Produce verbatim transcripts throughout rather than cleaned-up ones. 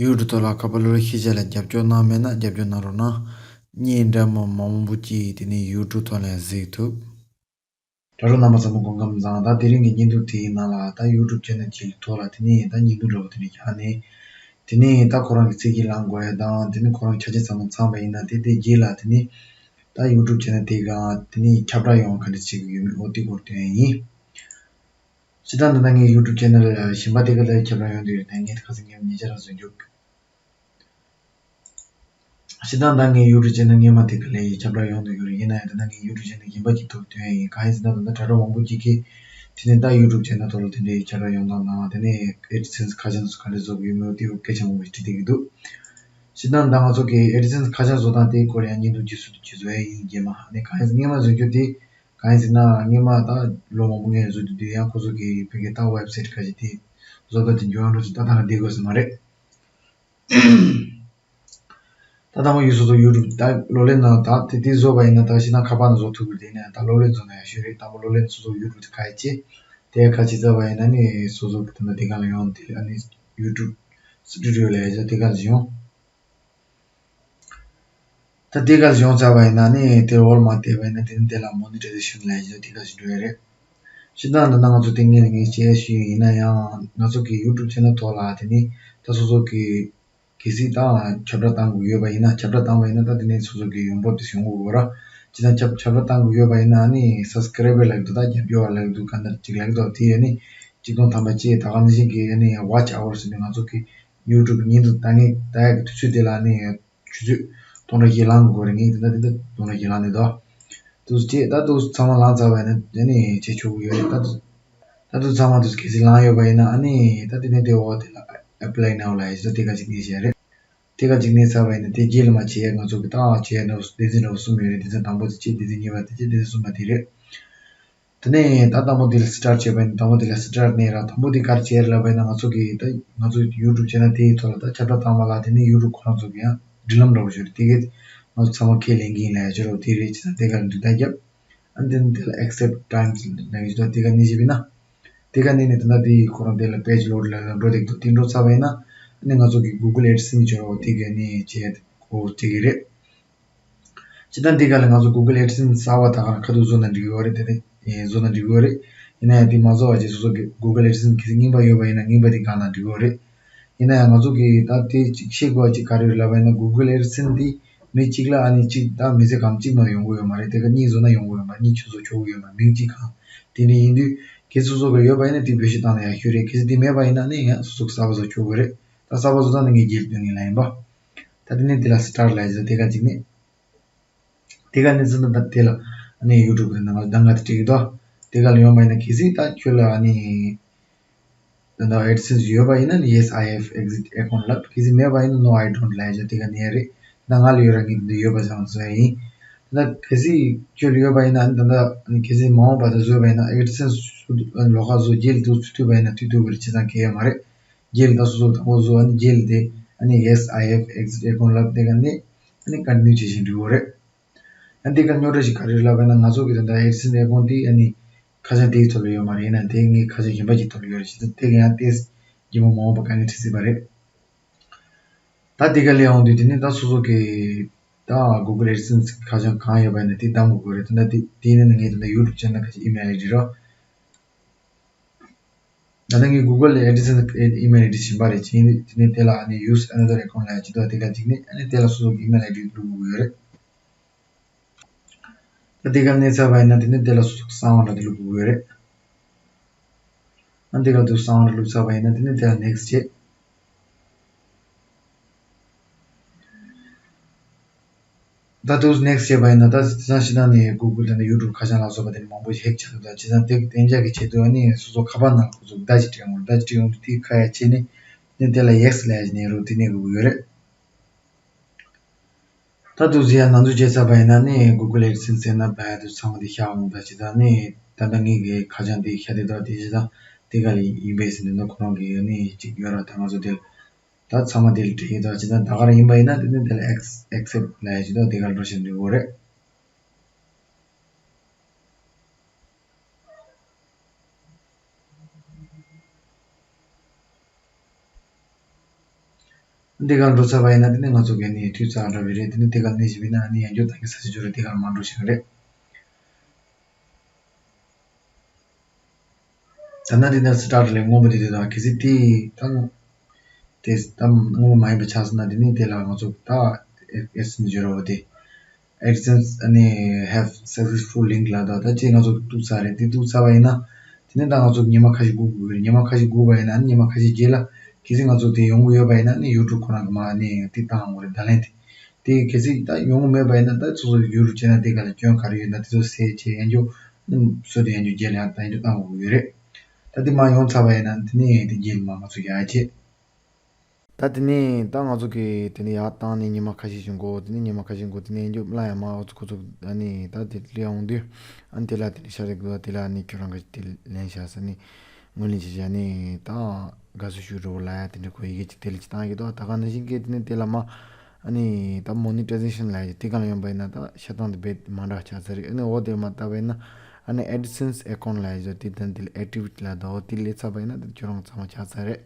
ཡུ་ཊུབ་ཐོག་ལ་ཁ་པར་གློག་ཀླད་ཤེས་བྱ་ལ་རྒྱབ་སྐྱོར་གནང་མེད་ན་རྒྱབ་སྐྱོར་གནང་རོགས་གནང་། བརྙན་འདྲ་མིན་མང་པོ་ཅིག་དེ་ནས་ཡུ་ཊུབ་ཐོག་ལ་གཟིགས་ཐུབ། དྲ་གྲོགས་རྣམ་པ་ཚང་མ་སྐུ་ཁམས་བཟང་། ད་དེ་རིང་གི་བརྙན་ཐུང་དེའི་ནང་ལ་ད་ཡུ་ཊུབ་ཆེ་ནལ་གཅིག་གི་ཐོག་ལ་དེ་ནས་ད་བརྙན་ཐུང་འདྲ་པོ་དེ་འདྲ་བཞག་ནས། དེ་ནས་ད་ཁོ་རང་གི་ཚིག་གི་ལངས་དགོས་ཡ་དང་དེ་ནས་ཁོ་རང་ཆ་རྐྱེན་ཚང་མ་ཚང་པ་ཡིན་ན་དེ་དེ་རྗེས་ལ་དེ་ནས་ད་ཡུ་ཊུབ་ཆེ་ནལ་དེ་ག་དེ་ནས་ཁྱབ་བསྒྲགས་ཡོང་ག་འདྲ་བྱེད་ཀྱི་ཡོད་མེད་འོ་དེ་སྐོར་སྟོན་ཡ་ཡིན། སྤྱིར་བཏང་འདི་ན་ངའི་ཡུ་ཊུབ་ཆེ་ནལ་གཞན་པ་དེ་ག་ལ་ཁྱབ་བསྒྲགས་ཡོང་དུས་རེད་དེ་ངས་ཁ་སང་ངས་ཉེ་ཆར་བཟོ་རྒྱུ། སྤྱིར་བཏང་ད་ངའི་ཡུ་ཊུབ་ཆེ་ནལ་སྔོན་མ་དེ་ག་ལས་ཁྱབ་བསྒྲགས་ཡོང་དུ་ཡོད་རེད། ཡིན་ན་ཡང་ད་ལྟ་ངའི་ཡུ་ཊུབ་ཆེ་ནལ་རྒན་པ་ཅིག་ཐོག་ཐོན་ཡིན། གང་ཡིན་ཟེར་ན་ད་ལྟ་དྲ་གྲོགས་མང་པོ་ཅིག་གིས་དེ་ནས་ད་ཡུ་ཊུབ་ཆེ་ནལ་ཐོག་ལ་དེ་འདྲའི་ཁྱབ་བསྒྲགས་ཡོང་སྟངས་དང་དེ་ནས་ཨེ་ཌི་སེན་སི་ཁ་བྱང་སོགས་ག་འདྲ་བཟོ་དགོས་ཡོད་མེད་དེ་སྐད་ཆ་མང་པོ་ཞིག་དྲིས་བསྡད་ཀྱི་འདུག་སྤྱིར་བཏང་ད་ང་ཚོ་གི་ཨེ་ཌི་སེན་སི་ཁ་བྱང་བཟོ་སྟངས་དེའི་སྐོར་ཡང་བརྙན་ཐུང་རྗེས་སུ་རྗེས་བཟོ་ཡ་ཡིན་རྗེས་མ། ཨ་ནི་གང་ཡིན་ཟེར་སྔོན་མ་བཟོ་རྒྱུ་དེ་གང་ཡིན་ཟེར་ན་སྔོན་མ་ད་ལོ་མང་པོ་སྔོན་བཟོ་དུས་དེ་ཡང་ཁོ་ཚོ་གི་བོད་སྐད་ད་ཝེབ་སའིཊ་ཁ་ཅིག་དེ་བཟོ་ལྟ་དེ་འགྱུར་བ་འགྲོ་ཅིག་ད་ད་རང་བསྡད་དགོས་ས་མ་རེད། ད་དང་པོ་ཡུལ་སོ་སོ་ཡུ་ཊུབ་ད་གློག་ཀླད་ནང་ད་དེ་དེ་བཟོ་བ་ཡིན་ན་ད་ཤི་ན་ཁ་པར་ནང་བཟོ་ཐུབ་ཀྱི་རེད། ཡིན་ན་ཡང་ད་གློག་ཀླད་བཟོ་ན་ཡག་ཤོས་རེད། དང་པོ་གློག་ཀླད་སོ་སོ་ཡུ་ཊུབ་དེ་ག་ཡི་ཅེ་དེ་ག་ཅི་བཟོ་བ་ཡིན་ན་ནི་སོ་སོ་གི་ད་ལྟ་དེ་ག་ལ་ཡོང་དེ་ཨ་ནི་ཡུ་ཊུབ་སི་ཊུ་ཌི་ཡོ་ལ་ཡ་ཅེ་དེ་ག་ལ་ཡོང་། ད་དེ་ག་ལ་ཡོང་ཚར་བ་ཡིན་ན་ནི་དེ་འོག་ལ་མར་བལྟས་པ་ཡིན་ན་དེ་ནི་དེ་ལ་མོ་ནི་ཊའི་ཟེ་ཤན་ལ་ཡ་ཅེ་དེ་ག་ཅི་འགྲོ་ཡ་རེད། སྤྱིར་བཏང་ད་ལྟ་ང་ཚོ་དེ་ངས་ངས་བཤད་ཞུས་ཡིན་ན་ཡང་ང་ཚོ་གི་ཡུ་ཊུབ་ཆེ་ནལ་ཐོག་ལ་དེ་ནི་ད་སོ་སོ་གི་གལ་སྲིད་ད་ཁྱབ་བསྒྲགས་བཏང་དགོས་ཡོད་པ་ཡིན་ན་ཁྱབ་བསྒྲགས་བཏང་བ་ཡིན་ན་ད་དེ་ནས་སོ་སོ་གི་ཡོང་འབབ་དེ་ཡོང་གི་ཡོད་ར། ཅི་ད་ཁྱབ་ཁྱབ་བསྒྲགས་བཏང་དགོས་ཡོད་པ་ཡིན་ན་ཨ་ནི་སབ་སི་ཀ་རའི་བར་ལབ་འདུག་ད་རྒྱབ་སྐྱོར་བ་ལབ་འདུག་ག་འདྲ་ཅིག་ལབ་འདུག་དེ་ཨ་ནི་གཅིག་སྟོང་ཐམ་པ་ཅེས་ད་ག་ནང་བཞིན་གི་ཨ་ནི་ཝ་ཆི་ཨ་ཝར་སི་ནི་ང་ཚོ་གི་ཡུ་ཊུབ་ཉིན་དུ་ད་ངས་ད་ཡག་གི་དུས་ཚོད་དེ་ལ་ཨ་ནི་ཆུ་ཚོད་སྟོང་ཕྲག་བཞི་ལང་དགོས་རེད། ངས་དེ་འདྲ་དེ་འདྲ་སྟོང་ཕྲག་བཞི་ལང་ནས་དོ། དུས་ཅེས་ད་དུས་ཚང་མ་ལང་ཚར་བ་ཡིན་ན་ཨ་ནི་བྱེད་ཆོག་གི་ཡོད་རེད། ད་དུས་ད་དུས་ཚང་མ་དུས་གལ་སྲིད་ལང་ཡོད་པ་ཡིན་ན་ཨ་ནི་ད་དེ་ནས་དེ་འོག་དེ་ལ་ཨེབ་ལའི་ནའོ་ལ་ཡིན་ཟེར་དེ་ག་ཅིག་ནས་བྱས་རེད། དེ་ག་ཅིག་ནས་ཚར་བ་ཡིན་ན་དེ་རྗེས་ལ་མ་བྱེད་ཡ་ང་ཚོ་གི་ད་བྱེད་ཡ་འདྲ་བོ་སྡེ་ཚན་འདྲ་བོ་གསུམ་ཡོད་རེད། སྡེ་ཚན་དང་པོ་དེ་ཅེས་སྡེ་ཚན་གཉིས་པ་དེ་ཅེས་སྡེ་ཚན་གསུམ་པ་དེ་རེད། དེ་ནས་ད་དང་པོ་དེ་ལ་སི་ཊར་བྱས་པ་ཡིན་ན་དང་པོ་དེ་ལ་སི་ཊར་ནས་ར་དང་པོ་དེ་ག་རེ་བྱས་རེད་ལབ་པ་ཡིན་ན་ང་ཚོ་གི་ད་ང་ཚོ་ཡུ་ཊུབ་ཆེ་ནལ་དེའི་ཐོག་ལ་ད་ཁྱབ་བསྒྲགས་བཏང་བ་ལ་དེ་ནས་ཡུ་ཊུབ་ཁོ་རང་ཚོ་གི་ཡང་སྒྲིག་ལམ་འདྲ་བོ་ཞིག་རེད། དེ་གས་ང་ཚོ་ཚང་མ་ཁས་ལེན་གྱི་ཡིན་ལབ་ཡ་ཅིག་རེད། དེ་རེད་ཅེ་ན་དེ་ག་ལ་འདུག་ད་རྒྱབ་ཨ་ནི་དེ་ནས་དེ་ལ་ཨེག་སེབ་ཊརམ་སི་ལབ་ཡ་ཅིག་ད་དེ་ག་ནས་བྱས་པ་ཡིན་ན་དེ་ག་ནས་ནས་ད་ལྟ་དེ་ཁོ་རང་དེ་ལ་པེ་ཇི་ལོཌ་ལ་འགྲོ་བསྡད་འདུག་དེ་འགྲོ་ཚར་བ་ཡིན་ན་ཨ་ནི་ང་ཚོ་གི་གུ་གལ་ཨེ་ཌི་སེན་སི་སྦྱོར་བ་དེ་ག་ནས་བྱས་འོ་དེ་གི་རེད། སྤྱིར་བཏང་འདི་ག་ལ་ང་ཚོ་གུ་གལ་ཨེ་ཌི་སེན་སི་གསར་པ་ད་ག་རང་ཁ་ཐུག་བཟོ་ན་འགྲིག་གི་ཡོད་རེད། དེ་ནས་ཨེ་བཟོ་ན་འགྲིག་གི་ཡོད་རེད། ཡིན་ན་ཡང་དེ་མ་བཟོ་བ་བྱས་སོ་སོ་གི་གུ་གལ་ཨེ་ཌི་སེན་སི་གལ་སྲིད་རྙིང་པ་ཡོད་པ་ཡིན་ན་རྙིང་པ་དེ་བཀག་ན་འགྲིག་གི་ཡོད་རེད། ཡིན་ན་ཡང་ང་ཚོ་གི་ད་དེ་ཅིག་ཤེས་དགོས་པ་ཅིག་ག་རེ་ཡོད་ལབ་པ་ཡིན་ན་གུ་གལ་ཨེ་ཌི་སེན་སི་འདི་མི་གཅིག་ལ་ཨ་ནི་གཅིག་ད་མི་ཚེ་གང་གཅིག་མ་ཡོང་གི་ཡོད་མ་རེད། དེ་ག་གཉིས་བཟོ་ན་ཡོང་གི་ཡོད་མ་རེད། གཉིས་ཆུ་བཟོ་ཆོག་གི་ཡོད་མ་རེད། མིང་གཅིག་གང་དེ་འདྲ་ཡིན་དུས་གལ་སྲིད་སོ་སོ་གི་ཡོད་པ་ཡིན་ན་དེ་བེད་སྤྱོད་བཏང་ན་ཡག་ཤོས་རེད། གལ་སྲིད་དེ་མེད་པ་ཡིན་ན་ནི་ཡང་སོ་སོ་གི་གསར་པ་བཟོ་ཆོག་གི་རེད། ད་གསར་པ་བཟོ་སྟངས་ནི་ངས་རྗེས་ལ་སྟོན་གྱི་ལབ་ཡིན་པ། ད་དེ་ནས་དེ་ལ་སི་ཊར་ལབ་ཡ་ཟེར་དེ་ག་ཅིག་ནས། དེ་ག་ནས་ཟིན་ན་ད་དེ་ལ་ཨ་ནི་ཡུ་ཊུབ་གི་ནང་ལ་གདམ་ག་དེ་སྤྲད་ཀྱི་འདུག་དེ་ག་ལ་ཡོང་བ་ཡིན་ན་གལ་སྲིད་ད་ཁྱོད་ལ་ཨ་ནི་ད་ལྟ་ཨེ་ཌི་སེན་སི་ཡོད་པ་ཡིན་ན་ནི་Yes, I have exit account ལབ། གལ་སྲིད་མེད་པ་ཡིན་ན་No, I don't ལབ་ཡ་དེ་ག་ནས་རེད། ད་ང་ལ་ཡོད་ར་ངས་འདི་ཡོད་པ་བྱང་བཟོ་ཡ་ཡིན། ད་གལ་སྲིད་ཁྱོད་ལ་ཡོད་པ་ཡིན་ན་ཨ་ནི་ད་ལྟ་ཨ་ནི་གལ་སྲིད་མ་འོངས་པ་ད་བཟོས་པ་ཡིན་ན་ཨེ་ཌི་སེན་སི་ལོགས་ཀ་བཟོ་རྗེས་ལ་དུ་ཚུད་ཐུབ་པ་ཡིན་ན་དུས་ཐུབ་ཀྱི་རེད། བྱས་ཙང་གལ་ཡོད་མ་རེད། རྗེས་ལ་ད་སོ་སོ་དང་པོ་བཟོ་ཨ་ནི་རྗེས་ལ་དེ་ཨ་ནི་Yes, I have exit account ལབ་དེ་ག་ནས་ཨ་ནི་ཀོན་ཊི་ནིའུ་བྱེད་བཞིན་འགྲོ་གི་རེད། ཨ་ནི་དེ་ག་རྙོག་དྲ་ཞིག་ག་རེ་ལབ་པ་ཡིན་ན་ང་ཚོ་གི་ད་ལྟ་ཨེ་ཌི་སེན་སི་ཨེ་ཀོན་ཊི་དེ་ཨ་ནི་ཁ་བྱང་དེའི་ཐོག་ལ་ཡོད་མ་རེད། ཡིན་ན་དེ་ངའི་ཁ་བྱང་གཞན་པ་ཅིག་ཐོག་ལ་ཡོད་རེད། བྱས་ཙང་དེ་ག་ཡང་ཏོག་ཙམ་རྗེས་མ་མ་འོངས་པ་དཀའ་ངལ་འཕྲད་སྲིད་པ་རེད། ད་དེ་ག་ལས་འོང་དུས་དེ་ནི་ད་སོ་སོ་གི་ད་གུ་གལ་ཨེ་ཌི་སེན་སི་ཁ་བྱང་གང་ཡོད་པ་ཡིན་ན་དེ་གདམ་དགོས་ཀྱི་རེད། ད་ལྟ་དེ་དེ་ནི་ངའི་ད་ལྟ་ཡུ་ཊུབ་ཆེ་ནལ་ཁ་ཅིག་ཨི་མེལ་ཨའི་ཌི་རོ། ད་ལྟ་ངའི་གུ་གལ་ཨེ་ཌི་སེན་སི་ཨི་མེལ་ཨའི་ཌི་གཞན་པ་རེད། བྱས་ནས་དེ་ནས་དེ་ལ་ཨ་ནི་Use another account ལབ་ཡ་ཅིག་འདུག་དེ་ག་ཅིག་ནས་ཨ་ནི་དེ་ལ་སོ་སོ་གི་ཨི་མེལ་ཨའི་ཌི་བླུག་དགོས་ཀྱི་ཡོད་རེད། ད་དེ་ག་གནས་ཚར་བ་ཡིན་ན་དེ་ནས་དེ་ལ་སོ་སོ་གི་གསང་བ་འདྲ་དེ་བླུག་དགོས་ཀྱི་ཡོད་རེད། ཨ་འདི་ག་དུ་གསང་བ་འདྲ་བླུག་ཚར་བ་ཡིན་ན་དེ་ནས་དེ་ལ་ནེག་སི་བྱེད། ད་དུ་ནེག་སི་བྱས་པ་ཡིན་ན་ད་དེང་སང་ཕྱི་ནང་ནས་གུ་གལ་དེ་ནས་ཡུ་ཊུབ་ཁ་བྱང་ལ་སོགས་པ་དེ་ནས་མང་པོ་ཞིག་ཧེག་ཆགས་འདུག་ད་བྱས་ཙང་དེ་གཏན་འཇགས་ཀྱི་ཆེད་དུ་ཨ་ནི་སོ་སོ་ཁ་པར་ནང་ཁོ་ཚོ་བརྡ་ཅིག་སྤྲད་ཡོང་། བརྡ་ཅིག་སྤྲད་ཡོང་དུས་དེ་ཁ་ཡ་བྱས་ནས་ནས་དེ་ལ་ཡེ་སི་ལབ་ཡ་ཅིག་ནས་རོ་དེ་ནས་དགོས་ཀྱི་ཡོད་རེད། ད་དུ་ཟེར་ཡ་ནང་འཛུལ་བྱས་ཚར་བ་ཡིན་ན་ནི་གུ་གལ་ཨེ་ཌི་སེན་སི་ཟེར་ན་བ་ཡ་དུ་ཚང་མ་དེ་ཤར་འོང་། ད་བྱས་ཙང་ནི་ད་ལྟ་ངའི་གི་ཁ་བྱང་དེ་ཤར་དེ་ད་དེ་བྱས་ཙང་དེ་ག་ལ་ཡིན་པས་ཟེར་ནས་ནི་ཁོ་རང་གི་ཡོད་ནི་ཅིག་ཡོད་ར། ད་ང་ཚོ་དེ་ད་ཚང་མ་དེ་ལ་འགྲིག་ཡོད། ད་ཅི་ད་ད་ག་རང་ཡིན་པ་ཡིན་ན་དེ་ནི་དེ་ལ་ཨེག་སེབ་ལབ་ཡ་ཅིག་ད་དེ་ག་འགྲོ་བཞིན་འདུག་གོ་རེད། འདི་གར་འགྲོ་ཚར་བ་ཡིན་ན་དེ་ནས་ང་ཚོ་གི་ནི་འཐུས་ཚར་འདྲ་བའི་རེད། དེ་ནས་དེ་གར་གནས་བཞིན་པ་ཡིན་ན་ནི་ཡང་བསྐྱར་ད་གི་ས་ཆ་ཅིག་རེད། དེ་གར་མར་འགྲོ་ཤག་རེད། ད་ནི་དེ་ནས་སི་ཊར་ཊི་ལས་སྔོན་པོ་དེ་དེ་དང་གལ་སྲིད་དེ་ད་དེ་ད་སྔོན་པོ་མ་ཡིན་པ་ཆགས་སོང་ན་དེ་ནས་དེ་ལ་ང་ཚོ་ད་ཨེ་ཨེ་སི་ནི་བརྗོད་རོགས་དེ། AdSense ཨ་ནི་have successful link ལབ་དང་ད་ཅི་ང་ཚོ་གཏུག་ཚར་རེད། དེ་གཏུག་ཚར་བ་ཡིན་ན་དེ་ནས་ད་ང་ཚོ་ཉི་མ་ཁ་ཤས་སྒུག་དགོས་རེད། ཉི་མ་ཁ་ཤས་སྒུག་པ་ཡིན་ན་ཉི་མ་ཁ་ཤས་རྗེས་ལ་གལ་སྲིད་ང་ཚོ་དེ་ཡོང་གི་ཡོད་པ་ཡིན་ན་ནི་ཡུ་ཊུབ་ཁོ་རང་གི་མ་ནི་དེ་བཏང་དགོས་རེད། བརྡ་ལན་དེ་དེ་གལ་སྲིད་ད་ཡོང་གི་མེད་པ་ཡིན་ན་ད་སོ་སོ་ཡུ་ཊུབ་ཅེ་ནལ་དེ་ག་ལ་སྐྱོན་ག་རེ་ཡོད་ན་དེ་ཚོ་སེལ་བྱས་ཡང་བསྐྱར་ནི་སོ་དེ་ཡང་བསྐྱར་རྗེས་ལ་ཡང་ད་ཡང་བསྐྱར་བཏང་དགོས་ཀྱི་ཡོད་རེད། ད་དེ་མ་ཡོང་ཚར་བ་ཡིན་ན་དེ་ནས་དེ་རྗེས་ལ་མ་ང་ཚོ་ཡར་བྱས། ད་དེ་ནས་ད་ང་ཚོ་གི་དེ་ནས་ཡར་བཏང་ནས་ཉི་མ་ཁ་ཤས་ཤིག་འགོར། དེ་ནས་ཉི་མ་ཁ་ཤས་འགོར། དེ་ནས་ཡང་བསྐྱར་སླར་ཡང་མར་ཨོ་ཚོ་ཁོ་ཚོ་ཨ་ནི་ད་དེ་སླེབས་ཡོང་དུས་ཨ་ནི་དེ་ལ་དེ་ནས་ཤ་རེ་དགོས། དེ་ལ་ཨ་ནི་ཁྱོད་རང་གི་དེ་ལེན་བཞག་ཟེར་ནས་ངོས་ལེན་བྱས་བྱས་ནས་ད་དགའ་བསུ་ཞུ་རོགས་ལབ་ཡ་དེ་འདྲ་ཁོ་ཡི་གེ་ཅིག་དེ་ལ་ཅིག་བཏང་གི་འདུག་ད་ག་ནང་བཞིན་གྱི་དེ་ནས་དེ་ལ་མ་ཨ་ནི་ད་མོ་ནི་ཊའི་ཟེ་ཤན་ལབ་ཡ་དེ་ག་ལ་ཡོང་པ་ཡིན་ན་ད་བཤད་སྟངས་དེ་རྦད་མ་འདྲ་ཆགས་ཚར་རེད། ཨ་ནི་འོ་དེ་མ་ལྟ་བ་ཡིན་ན་ཨ་ནི་ཨེ་ཌི་སེན་སི་ཨེ་ཀའུན་ཊི་ལབ་ཡ་དེ་དང་དེ་ལ་ཨེག་ཊི་ཝི་ཊི་ལབ་དང་འོ་དེ་སླེབས་ཚར་བ་ཡིན་ན་ད་ཁྱོད་རང་ཚང་མ་ཆགས་ཚར་རེད།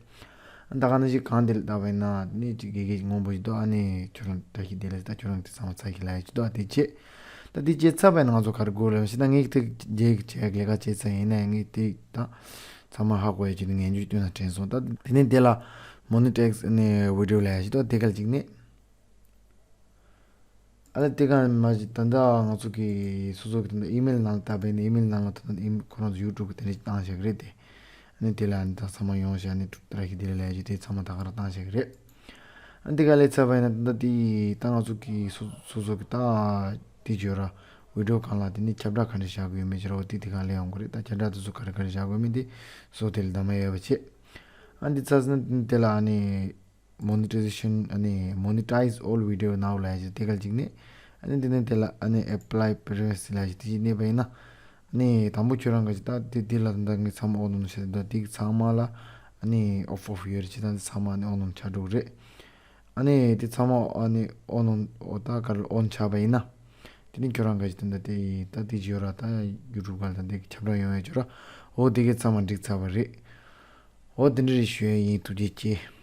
ད་ག་ནང་བཞིན་གང་དེ་ལ་ལྟ་བ་ཡིན་ན་ནི་ཅིག་དགེ་རྒན་སྔོན་པོ་ཞིག་འདུག་ཨ་ནི་ཁྱོད་རང་བཀྲ་ཤིས་བདེ་ལེགས། ད་ཁྱོད་རང་གི་ཚང་མ་ཚར་གི་ལབ་ཡ་ཅིག་འདུག་ཨ་དེ་བྱེད། ད་དེ་བྱེད་ཚར་བ་ཡིན་ན་ང་ཚོ་ག་རེ་དགོས་རེད་ཟེར་ན་ངས་དེ་རྗེས་ཀྱི་བྱས་ལས་ཀ་བྱས་ཚར་ཡིན་ནའི་ངས་དེ་ད་ཚང་མ་ཧ་གོ་ཡ་ཅིག་ནི་ངན་ཇུས་བཏོན་ན་དྲན་སོང་། ད་དེ་ནས་དེ་ལ་མོ་ནི་ཊའི་ཟེ་ནི་བི་ཌི་ཡོ་ལབ་ཡ་ཅིག་འདུག་དེ་ག་ལ་ཅིག་ནི། ཨ་ལས་དེ་ག་མ་གཞི་ད་ལྟ་ང་ཚོ་གི་སོ་སོ་གི་ད་ལྟ་ཨི་མེལ་ནང་ལ་བཏབ་པས་ནས་ཨི་མེལ་ནང་ལ་ད་ལྟ་ཨི་ཁོ་རང་ཚོ་ཡུ་ཊུབ་གི་དེ་འདྲ་བཏང་བཞག་གི་རེད་དེ། ཨ་ནི་དེ་ལ་ཨ་ནི་ད་ཚང་མ་ཡོང་བྱས་ཨ་ནི་བཀྲ་ཤིས་བདེ་ལེགས་ལབ་ཡ་ཅིག་དེ་ཚང་མ་ད་ག་རང་བཏང་བཞག་གི་རེད། ཨ་ནི་དེ་ག་ལས་ཚར་བ་ཡིན་ན་ད་ལྟ་དེ་ད་ང་ཚོ་གི་སོ་སོ་སོ་གི་ད་དེ་བརྗོད་ར་བི་ཌི་ཡོ་སྒང་ལ་དེ་ནི་ཁྱབ་བསྒྲགས་ག་འདྲ་བྱ་དགོས་ཡོད་མེད་ཅིག་ར་འོ་དེ་དེ་ག་ལས་ཡོང་གི་རེད། ད་ཁྱབ་བསྒྲགས་དེ་ཚོ་ག་རེ་ག་རེ་བྱ་དགོས་མིན་དེ་སོ་དེ་ལ་གདམ་ག་ཡོད་པ་བྱེད། ཨ་ནི་དེ་ཚར་སོང་ན་དེ་ལ་ཨ་ནི། མོ་ནི་ཊའི་ཟེ་ཤན་ཨ་ནི་Monetize all video now ལབ་ཡ་ཅིག་དེ་ག་ལ་ཅིག་ནི། ཨ་ནི་དེ་ནས་དེ་ལ་ཨ་ནི་Apply Privacy ལབ་ཡ་ཅིག་དེ་ཅིག་གནས་པ་ཡིན་ན། ཨ་ནི་དང་པོ་ཁྱོད་རང་ག་ཅིག་ད་དེ་དེ་ལ་ད་ངས་ཚང་མ་ཨོ་ནོ་ནོ་བྱས་ད་དེ་ཚང་མ་ལ་ཨ་ནི་ཨོཕ་ཨོཕ་ཡོད་རེད། ཅིག་ད་དེ་ཚང་མ་ཨ་ནི་ཨོ་ནོ་ནོ་ཆགས་འགྲོ་གི་རེད། ཨ་ནི་དེ་ཚང་མ་ཨ་ནི་ཨོ་ནོ་ཨོ་ད་ག་རེ་ཨོན་ཆགས་པ་ཡིན་ན། དེ་ནི་ཁྱོད་རང་ག་ཅིག་ད་ད་དེ་ད་དེ་ཅིག་ཡོད་ར། ད་ཡུ་ཊུབ་ག་ལ་ད་དེ་ཁྱབ་བསྒྲགས་ཡོང་ཡ་ཅིག་ཡོད་ར། ཨོ་དེ་གས་ཚང་མ་འགྲིག་ཚར་བ་རེད། ཨོ་དེ་འདྲ་རེད་ཞུ་ཡ་ཡིན། ཐུགས་རྗེ་ཆེ།